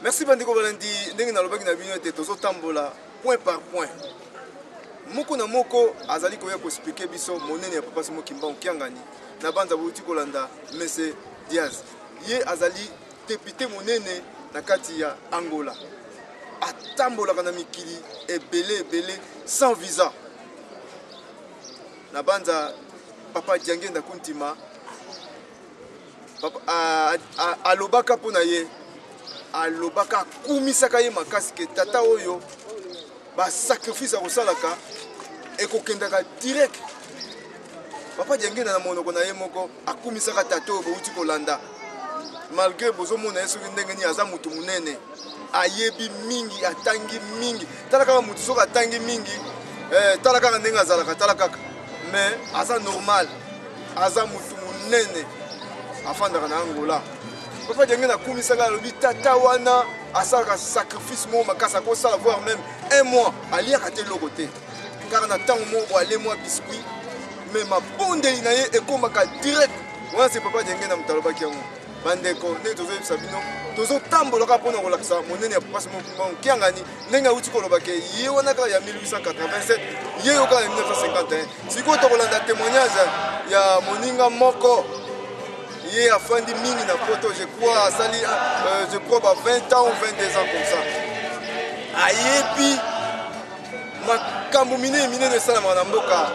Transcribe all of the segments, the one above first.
Merci bandeko balandi, ndenge nalobaki na bino ete tozotambola point par point, moko na moko azali koya koexpliquer biso monene ya Papa Simon Kimbangu Kiangani. Na banza bouti kolanda Mese Diaz, ye azali député monene na kati ya Angola, atambolaka na mikili ebele ebele sans visa. Na banza Papa Diangenda Kuntima alobaka mpo na ye, alobaka, akumisaka ye makasi ke tata oyo basacrifice akosalaka ekokendaka direct. Papa Diangenda na monoko na ye moko akumisaka tata oyo bouti kolanda, malgré bozomona ye soki ndenge nini, aza motu monene, ayebi mingi, atangi mingi. Tala kaka motu soki atangi mingi, tala kaka ndenge azalaka, tala kaka, mais aza normal, aza motu monene, afandaka na Angola. Papa Diangenda akumisaka, alobi tata wana asalaka sacrifice moko makasi, akosala voire même un mois aliaka te eloko te, kaka na ntango moko bo ale mwa biscuit, mais mabondeli na ye ekomaka direct. Wana se Papa Diangenda moto alobaki yango. Bandeko, ndenge tozoyebisa bino, tozotambola kaka mpona kolakisa monene ya Papa Simon Kimbangu Kiangani, ndenge awuti koloba ke ye wana kaka ya 1887, ye yo kaka ya 1951. Sikoyo tokolanda témoignage ya moninga moko, ye afandi mingi na poto, je crois asali je crois ba 20 ans ou 22 ans comme ça, ayebi makambo minene minene esalamaka na mboka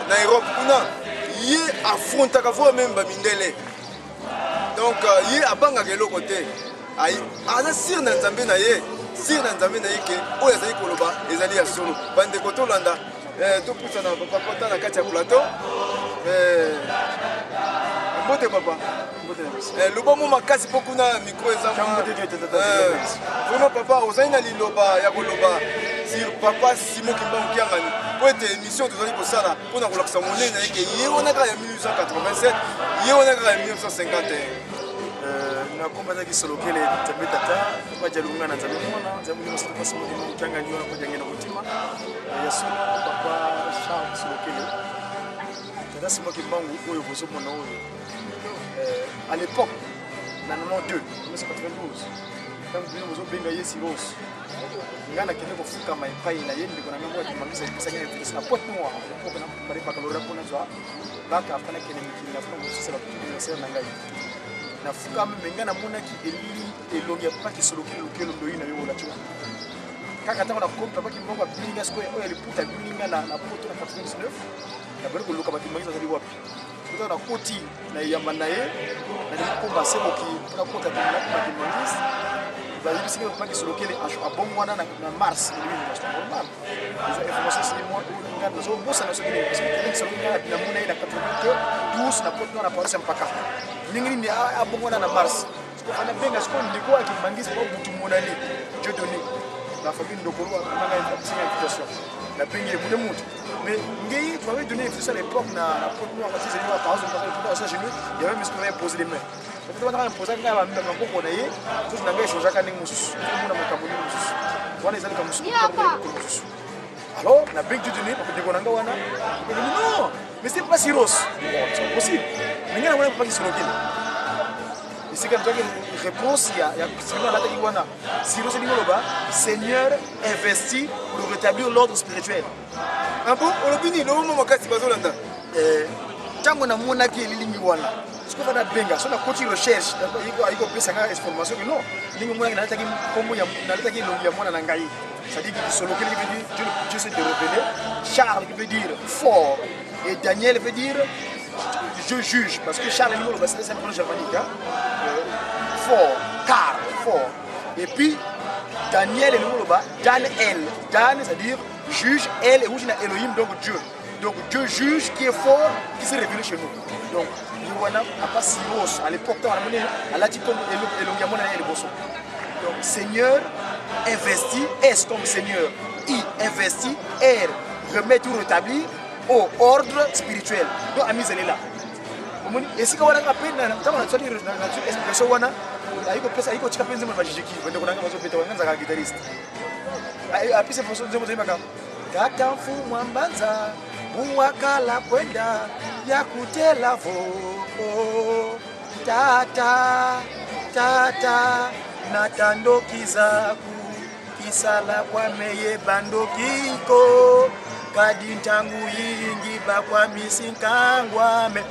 na Europe kuna. Ye affrontaka voire même bamindele, donc ye abangaka eloko te, aza sûr na Nzambe na ye, sûr na Nzambe na ye ke oyo azali koloba ezali ya solo. Bandeko, tolanda, topusana papa kota na kati ya plateau. Mbote papa, loba mo makasi mpo kuna micro eza vraiment. Papa, ozali na liloba ya koloba sur Papa Simon Kimbangu Kiangani, mpo ete émission tozali kosala mpona kolakisa monene na ye ke ye wana kaka ya 1887, ye wana kaka ya 1951. Nakombazaki Solokele, Nzambe Tata, Papa Dialunga na Nzambe Mwana, Nzambe Molimo Santo, Papa Molimo Kiangani wana mpo na kotima ya solo. Papa Charles Solokele, Tata Simon Kimbangu oyo bozomona oyo, à l'époque na 92, 1992, ntango bino bozobenga ye Siros, ngai nakende kofukama epai na ye. Ndeko na ngai moko akimangisa epesaki na invitation na Pointe Noire. À l'époque na préparé baccalauréat mpo nazwa bac, afin nakende mikili, nafuna kosisa baétudes universitaire na ngai. Nafukami, me ngai namonaki elili, elongi ya Papa Kisolokele Lokelo Ndoi na yo olati wana. Kaka ntango nakomi, Papa Kimbangu abimi nga sikoyo, oyo liputa abimi nga na poto na 99. Nabali koluka bakimangisi bazali wapi. Ntango nakoti na eyamba na ye, nalingi komba seboki mpona kota bakimangisi, bayebisi nga Papa Kisolokele abongwana na mars. Normal, eza information esili mwa nga nazobosana soki nini, parce que Kisolokele nga namona ye na 92 na Pointe Noire na paroisse ya Mpaka. Ndenge nini abongwana na mars? Sikoyo benga sikoyo ndeko akimangisi po butu monani Dieu donné la famille Ndokolo nanga apisinga invitation. Nabengi ye mune mutu, mais ngai tu m'avais donné invitation à l'époque na Pointe Noire, parce que c'est la paroisse de Mpaka, genou, il y avait monsieur qui m'avait posé les mains. Peut-être wana imposa ngai maboko na ye, nzoto na ngai echangeaka ndenge mosusu, omona makambo ndenge mosusu. Wana ezali likambo mosusu, mosusu. Alors nabengi Dieu donné, ndeko na ngai wana, non, mais c'est pas Siros. Bon, c'est possible, mais ngai namona Papa Kisolokele esika nazwaki réponse ya sima alataki wana. Siros elingi oloba Seigneur investi pour rétablir l'ordre spirituel. Ah bon? Olobi nini? Loba mo makasi, bazolanda. Ntango namonaki elilingi wana, sikoyo fana benga so nakoti recherche, ayi kopesa nga information ke non, ndenge omonaki nalataki nkombo, nalataki elongi ya mwana na ngai, c'est-à-dire que Kisolokele qui veut dire Dieu, Dieu s'est révélé, Charles qui veut dire fort et Daniel veut dire je juge, parce que Charles elingi oloba, c'est un prénom germanique, hein? Fort, car fort, et puis Daniel elingi oloba Dan El, Dan c'est-à-dire juge, El euti na Elohim, donc Dieu, donc Dieu juge qui est fort, qui s'est révélé chez nous. Donc ye wana Papa Siros à l'époque, ntango namoni alati nkombo elongi ya mwana na ye liboso. Donc Seigneur investi, S comme Seigneur, I investi, R remettre ou rétablir, O ordre spirituel. Donc amizelela omoni esika wana nga mpe ntango nasali explication wana, ayi kopesa, ayi kotika mpe nzembo na bajijiki. Bandeko na nga bazobeta wana, nzaka guitariste, apesa information, nzembo toyebaka: tata mfumu mbanza muwakala kwenda ya kutela vo tata. Tata natandokizaku kisala kwameye bandokiko kadi ntangu yingi bakwamisinkangwame.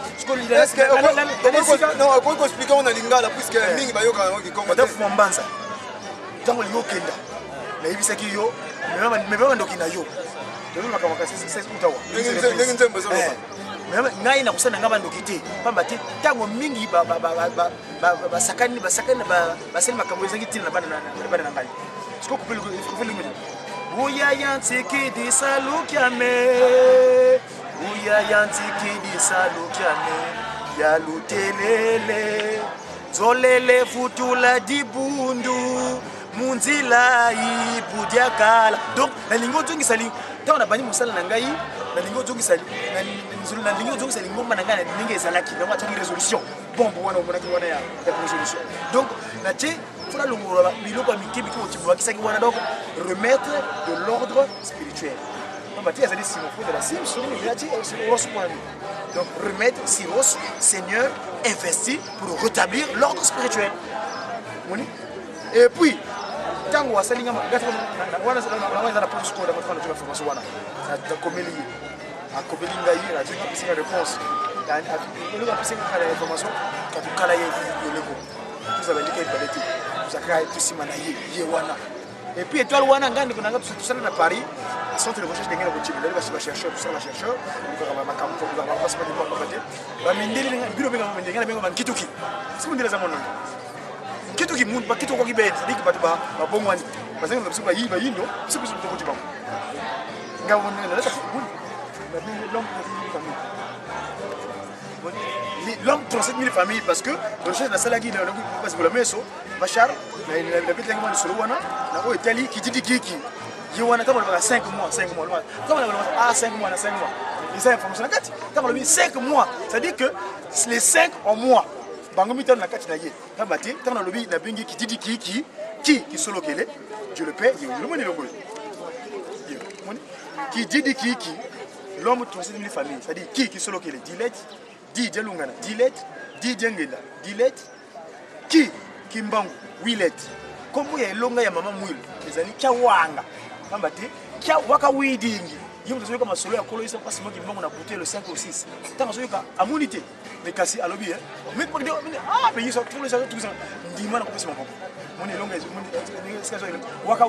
Okoki koexplike ngo na lingala, puisque mingi bayokaka yango kikongo te. Fuma mbanza ntango olingi okenda, nayebisaki yo mema bandoki na yo. Tozolobaka makasi utawa. Ndenge nzembo ezoloba. Ngai nakosala na ngai bandoki te, pamba te ntango mingi basakani basakani, basali makambo ezangi ntina na bana na ngai. Sikoyo buya ntikidi salukiame, buya ntikidi salukiame, ya lutelele nzolele futula dibundu munzila ibudiakala. Donc nalingi ozongisa, ntango nabandi mosala na ngai, nalingi ozongisa lingomba na ngai na ndenge ezalaki. Yango atiaki résolution bombe wana omonaki wana ya résolution. Donc natie fona longola biloko ya mike mike otibwakisaki wana, donc remettre de l'ordre spirituel, pamba te azali Simon de la sim soki. Donc remettre Siros, seigneur investi pour rétablir l'ordre spirituel. Moni, et puis ntango asali nga wana eza na poste sikoyo, na formation wana nakomeli ye, akomeli ngai, nazwi, apesi nga réponse. Eloko apesi nga na information, katukala ye yoleko tozala lika ebale te, tozalaka tosima na ye ye wana. Et puis étoile wana, ngai ndeko na ngai tosala na Paris, centre de recherche ndenge na kotima ndali bachercheur, tosala bachercheur, olukaka makambo te. Bamindeli bino benga mindeli, ngai nabenga bankituki. Si mondeli aza monongi nkituki, muntu bakituki okoki bene, c'est-à-dire que bato babongwani, bazangi na biso bayi bayindo, biso biso tokoti bango. Ngai nalata l'homme famille, l'homme 37 000 familles, parce que recherche nasalaki basibola meso bachar nabetelaki mwa lisolo wana na oyo etali kititi kiki ye wana. Ntango alobaka 5 mois, 5 mois, ntango alobaka ah 5 mois na 5 mois, eza information na kati. Ntango alobi 5 mois, c'est-à-dire que les 5 en mois bango mitano na kati na ye, pamba te ntango nalobi nabengi kititi kiki ki kisolokele Dieu le Père, ye lomoni elongo ye kididi kiki, l'homme 37 000 familles, c'est-à-dire ki kisolokele 10 lettres, 10 dialungana 10 lettres, 10 diangenda 10 lettres, ki kimbangu 8 lettres. Kombo ya elonga ya mama Mwilu ezali Kyawanga, pamba te kya waka widingi. Ye moto azoyoka masolo ya kolo yesa mpasi moki mbongo na butu le 5 ou 6, ntango azoyoka amoni te, mais kasi alobi ah mais yesu ndima na kopesa makambo moni elonga waka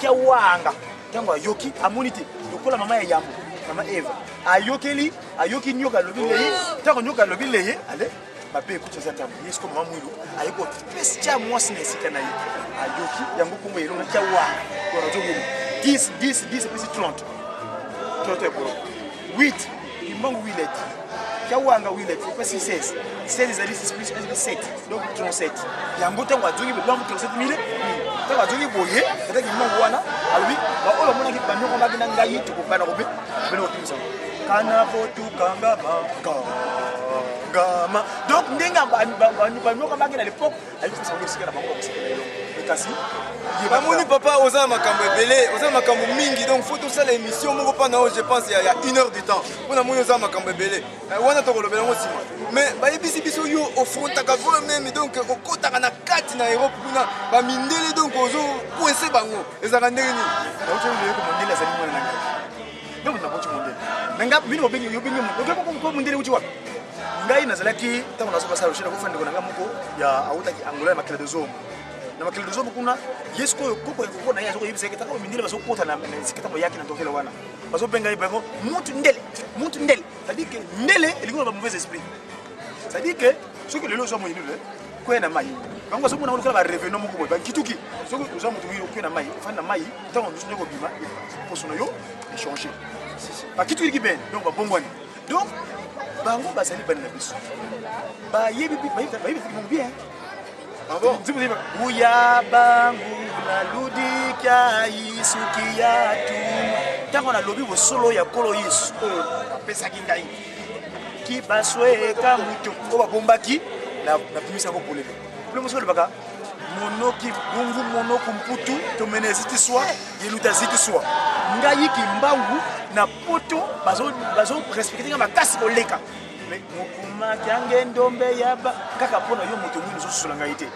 Kyawanga. Ntango ayoki amoni te, lokola mama ya yambo, mama Eva, ayokeli, ayoki nyoka alobi leye. Ntango nyoka alobi leye, ale mabe ekuti eza ntango ye siko mama Mwilu aye kopesa tia mwasi na esika na ye, ayoki yango kombo elonga tia wanga. Azongeli 10 10 10 epesi 30, 30 ya boloko 8, kimbangu 8 lettres, tia wanga 8 lettres epesi 16, 16 ezali 6 plus 7, donc 37. Yango ntango azongi l'homme 37 000, ntango azongi boye ata kimbangu wana alobi baoyo bamonaki banyokomaki na ngai, tokobana kobe bene kotumisa kana potukangama ngama. Donc ndenge banyokamaki na l'époque, ayebisa bango esika na bango bakosepela elongo, kasi. Namoni papa oza na makambo ebele, oza na makambo mingi, donc faut tosala émission moko mpa na oyo, je pense ya une heure du temps, mpo namoni oza na makambo ebele wana, tokolobela yango nsima. Mais bayebisi biso yo ofrontaka même, donc okotaka na kati na Europe kuna bamindele, donc ozocoince bango, ezalaka ndenge nini? Nauti oyoka mondele azali mwana na ngai, donc nakoti mondele na nga bino bobengi yo bengi ko mondele uti wapi? Ngai nazalaki, ntango nazo basala recherche, nakofa ndeko na ngai moko ya awutaki Angola ya Makela de Zombo. Na Makela de Zombo kuna, ye sikoyo koko ya koko na ye azokoyebisa ye ntango mindele bazokota na esika, ntango yaki na tokele wana, bazobenga ye bango mutu ndele, mutu ndele, c'est-à-dire que ndele elingi ba mauvais esprit, c'est-à-dire que soki lelo ozwa moyini kwea na mai, bango bazomona lokola barevenant moko boye bakituki. Soki oza moto moyini okwea na mai, ofandi na mai, ntango mosusu ndenge obima, poso na yo echange, bakituki liki bene, donc babongwani. Donc bango bazali bana na biso, bayebi bayebi bango bien. Ah bon? Uya bangu naludikia isuki ya tuma. Ntango nalobi bosolo ya nkolo Yesu oyo apesaki ngai kibasweka moto oyo babombaki, nabimisi yango polele. Pole mosusu alobaka monoki bungu monoku mputu tomene eziti swa yeluta ziti swa. Ngai Kimbangu na poto bazorespecte nga makasi koleka, mais mokumaki ange ndombe yaba kaka mpo na yo moto mwindu ozososola ngai te.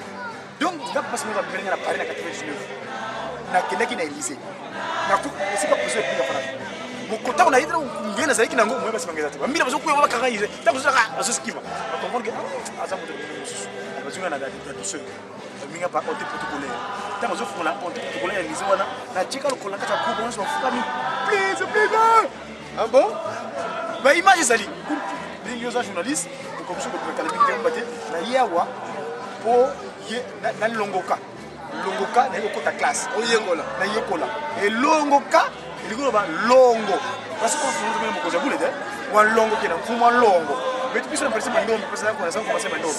Donc nga papa Simon abimeli nga na Paris na 99, nakendaki na Élysée, esika prison epinga fana mokotango na ye nge nazalaki nango moye basi bangeza te bambila bazokuya bakanga ye ntango ozaka azosikima bacomprendre ke ah, aza moto mosusu bazonga na douceur minga pa ote protocolaire. Ntango ozofungola ote protocolaire ya Élysée wana, natika lokola na kati ya groupe nyonso bafukami, please, please. Ah bon? Baimage ezali ndenge oza journaliste, okomiso kokala mingi te te na ye awa mpo ye nalongoka longoka naye kokota classe. Oyekola. Nayekola elongoka elingi koloba longo, parce que mokonzi ya bule te wa longo kena mfumu wa longo. Mais biso na parisi mandombe naza commence mandombe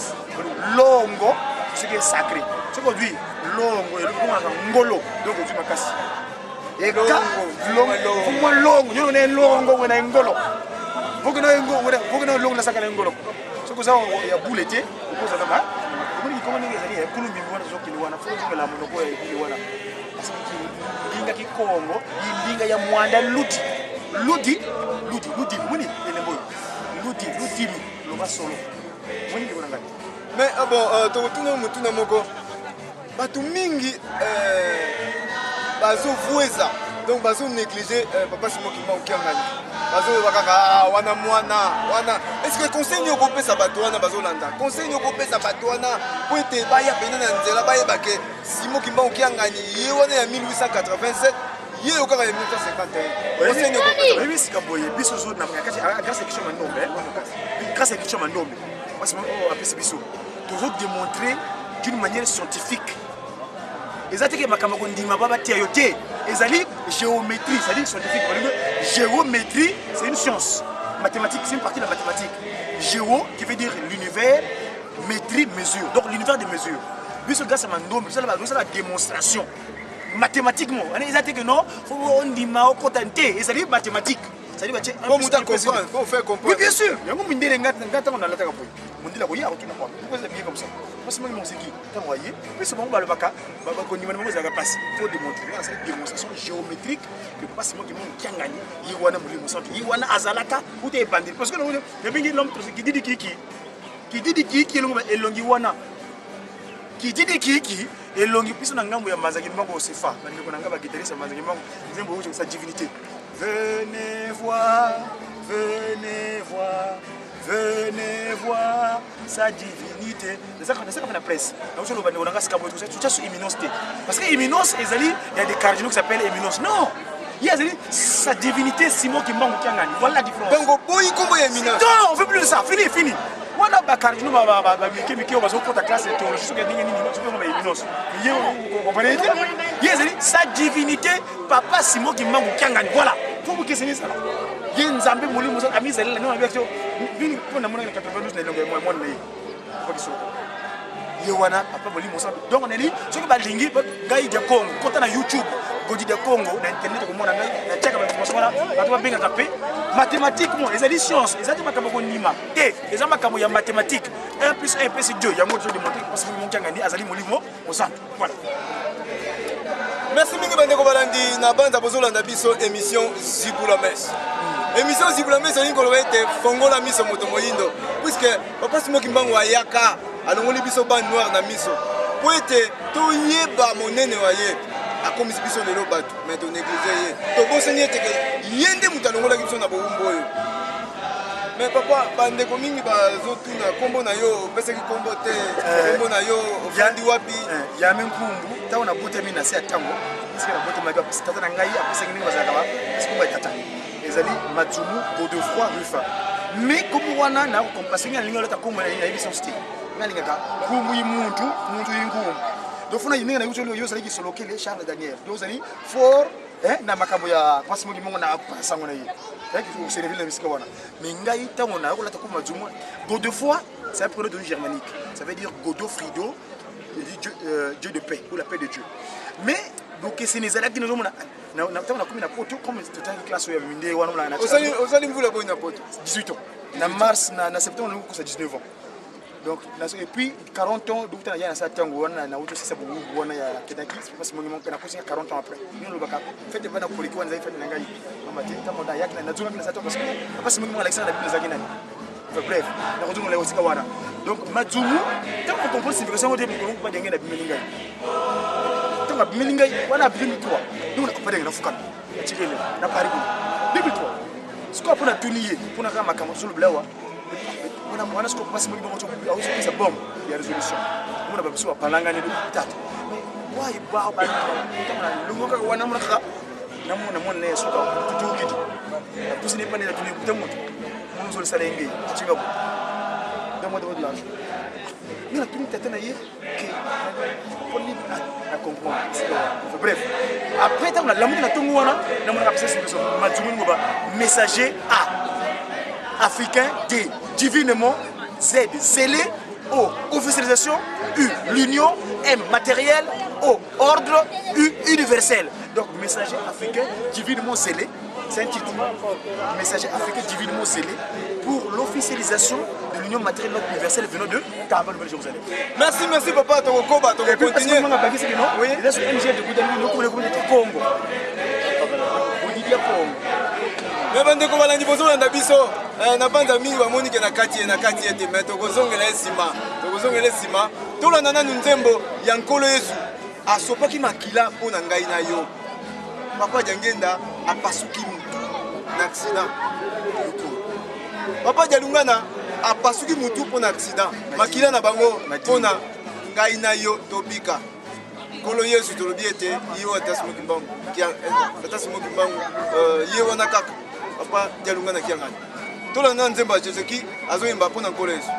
longo, ce qui est sacré, soki ozwi longo elokomaka ngolo, donc ozwi makasi. Mfumu wa longo nyonso na elongo wena engolo voke na longo nasaka na engolo. Soki oza ya bule te, okozala ma omoni kikongo ndenge ezali ya kulumbi wana, tozokende wana fo ozongela monoko ya ebili wana, parce que ndinga kikongo indinga ya mwanda ludi ludi ludi ludi moni elembo oyo ludi ludimi loba solo moni ndeko na ngai. Mais ah bon, tokotuna motuna moko. Bato mingi bazovueza, donc bazonéglige papa Simon Kimbangu Kiangani, bazoloba kaka ah, wana mwana wana. Est ce que conseil nini okopesa bato wana bazolanda? Conseil nini okopesa bato wana po ete baya pene na nzela, bayeba ke Simon Kimbangu Kiangani ye wana ya 1887, ye yo kaka ya 1951? Conseil nini okopesa? Oyebi sika boye, biso zo na grâce ya Kichwa Mandombe, grâce ya Kichwa Mandombe parce que apesi biso, tozodémontrer d'une manière scientifique. Eza te ke makambo kondima ba batia yo te, ezali géométrie, c'est-à-dire scientifique. Balingi géométrie, c'est une science mathématique, c'est une partie de la mathématique. Géo qui veut dire l'univers, métrie mesure, donc l'univers des mesures. Biso grâce à mandombe tosala démonstration mathématiquement. Eza te ke non, faut ondima okota te, ezali mathématique, c'est-à-dire batie Po moto acomprendre, po faire comprendre. Oui, bien sûr. Yango mindele, nga ntango nalataka boye, mondele akoya akotuna kwa pourquoi eza bien comme ça. Mpasi mangi moseki ntango aye biso, bango balobaka bakondima na bango ezalaka mpasi. Faut démontrer nga nasali démonstration géométrique que papa Simon Kimbangu Kiangani ye wana molimo santo, ye wana azalaka uta ebandeli, parce que nabengi l'homme kididi kiki kididi kiki elongo elongi wana kididi kiki elongi. Biso na ngambo ya Mbanza Kimbangu osefa, bandeko na ngai baguitariste ya Mbanza Kimbangu, nzembo oyo sa divinité: venez voir, venez voir, venez voir sa divinité. Nasaka mpe na presse nakosoloba bandeko na nga sika boye, totia so éminence te, parce que éminence ezali ya des cardinaux qui s'appelle éminence. Non, ye azali sa divinité Simon Kimbangu Kiangani. Voilà la différence. Donc oboyi kombo ya éminence? Non, on veut plus de ça, fini, fini wana. Bacardinaux bamike mike oyo bazokota classe ya théologie, soki ndenge nini, soki ba éminence ye comprenez te. Ye ezali sa divinité papa Simon Kimbangu Kiangani. Voilà, fo bokeseni ezala ye Nzambe molimo amizalela nde nabiaki bini mpo namonaki na 92 na elongo ya mwana na ye papa Kisoko, ye wana papa molimo santo. Donc neli soki balingi ngai dia Congo, kota na YouTube Godi dia Congo na internet, okomona ngai natiaka bainformation wana. Bato babengaka mpe mathématiquement, ezali science, eza te makambo kondima te, eza makambo ya mathématique. 1 plus 1 epesi 2. Yango tozodemontre parce que Kiangani azali molimo mosantu. Voilà. Merci mingi bandeko balandi na banza bozolanda biso émission Zibula Messe. Émission Zibula Messe elingi koloba ete fongola miso moto moyindo, puisque papa Simon Kimbangu ayaka alongoli biso bande noire na miso po ete toyeba monene wa ye. Akomisi biso lelo bato, mais tonéglige ye, tobosani ete ke ye nde moto alongolaki biso na bowumbu oyo. Mais papa, bandeko mingi bazotuna nkombo na yo, opesaki nkombo te. Nkombo na yo, ofandi wapi? Yame Nkumbu. Ntango nabotami na se ya ntango esika nabotamaki, tata na ngai apesaki ndenge bazalaka bapesi nkombo ya tata, ezali Matsumu Godefroi Rufa. Mais nkombo wana nakokompase ngai nalingi olata nkombo nayebi sens te. Ngai alingaka nkumbu yi muntu, muntu yi nkumbu. Donc funa ndenge nayebi yo ozalaki Solokele Charles Daniel, donc ozali fort na makambo ya mpasi moki mongo na sango na ye oservile na bisika wana. Mais ngai ntango nayokolata nkombo Matsumu Godefroi, c'est un prénom d'origine germanique, ça veut dire Godofrido, Dieu, Dieu de paix ou la paix de Dieu. Mais bokeseni ezalaki, nazomona ntango nakomi na poto, comme totangi classe oyo ya minde wana. Ozali mvula boyi na poto? 18 ans na mars, na septembre nakokosa 19 ans. Donc et puis 40 ans dokuta na ya na sa ntango wana nauti osisa bowumbu wana ya kendaki parce mongi mongi nakosinga 40 ans après. Nini olobaka fete bana koleki wana ezali fete na ngai mama te. Ntango nayaki nazongaki na sa ntango parce que pasi mongi mongi alakisaka na Bible ezalaki nani. Enfin, bref, nakozongola esika wana. Donc Madzumu, ntango comprendre signification yango te mikolo papa Diangenda abimeli ngai. Ntango abimeli ngai wana 2003, donc papa Diangenda afukami atikele na Paris kuna 2003. Sikoyo mpo natuni ye mpo na kaka makambo tozolobela awa wana wana sikoyo papa Simon Kimbangu azopesa bombe ya résolution omona babiso bapalangani tata wai ba ba ntango nalongo kaka wana mona kaka namona mwana na ye suka tutukiti napusi ne pane natuni kuta moto mono ozolisala ye ngei atinga bo dongo dongo de l'argent nga natuni tata na ye ke poni na comprendre. Bref, après ntango nalamuki na ntongo wana, namonaka pesa soki madzungu ngoba messager A africain, D divinement, Z zélé, O officialisation, U l'union, M matériel, O ordre, U universel. Donc messager africain divinement zélé, c'est un titre. Messager africain divinement zélé pour l'officialisation de l'union matérielle universelle venant de Kaaba, Nouvelle Jérusalem. Merci, merci papa, tokokoba, tokocontinue. Oui. Eza sur MG de Goudani, nous connaissons Congo. Bodidia Congo. Me bandeko balandi bozolanda biso eh, na banza mingi bamoni ke na kati ye na kati ye te me tokozongela ye nsima, tokozongela ye nsima. Tolanda nanu nzembo ya Nkolo Yesu asopaki makila mpo na ngai na yo. Papa Diangenda apasuki mutu na accident. Papa Dialungana apasuki mutu mpo na accident. Makila na bango mpo na ngai na yo tobika. Nkolo Yesu tolobi ete ye oyo ata Simon Kimbangu, ata Simon Kimbangu, ye wana kaka Papa Dialungana Kiangani. Tolanda nzembo ya Jésus azoyemba mpo na Nkolo Yesu.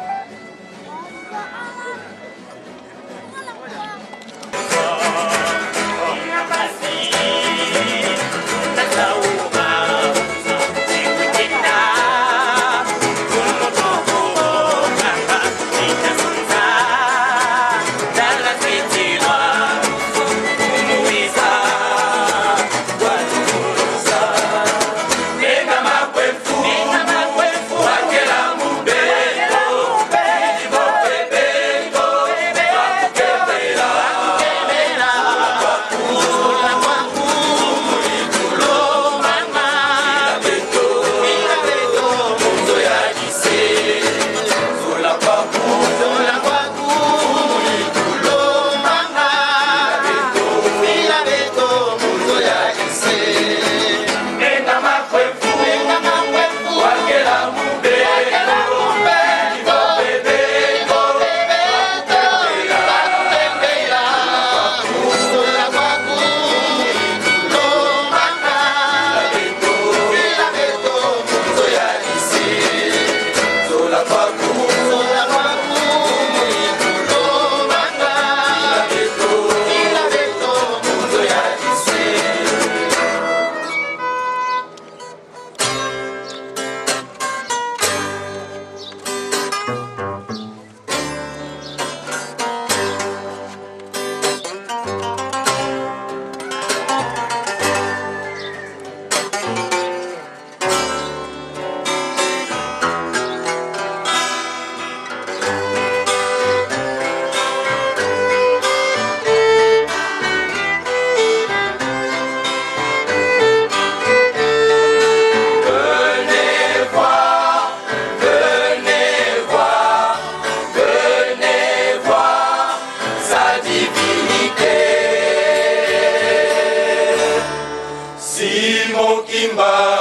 Simon Kimbangu.